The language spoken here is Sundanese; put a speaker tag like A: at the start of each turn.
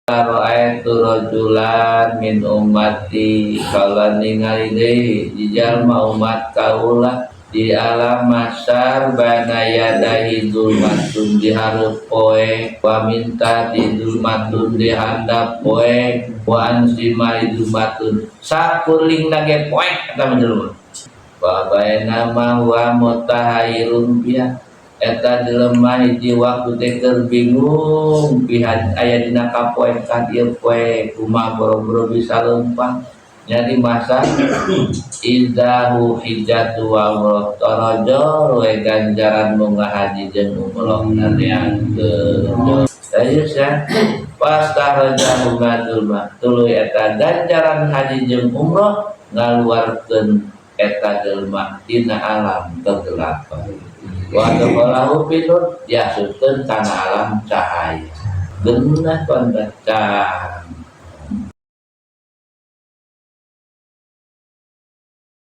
A: Ra'aitu rajulan min ummati, kaula ningali deui jalma umat kaula di alam mahsyar, baina yadaihi zulmatun, di hareup poek, wa min tahti zulmatun, di handap poek, wa an syimali zulmatun, sakulilingna ge poek eta mah jelema. Wa bainama huwa mutahayyirun biha, eta jelema hiji waktu teh keur bingung pihan aya dina kapoekan ieu poe, kumaha boro-boro bisa leumpang nya di masa idahu hijjatu wa umrah, torojol we ganjaran munggah haji jeung umroh nantiangkeun. Serius ya, Pastahrajahu minadh-dhulmah, tuluy eta ganjaran haji jeung umroh ngaluarkeun eta jelema tina alam kegelapan, wa adkhalahu fi nur, diasupkeun kana alam cahaya. Geunah konten.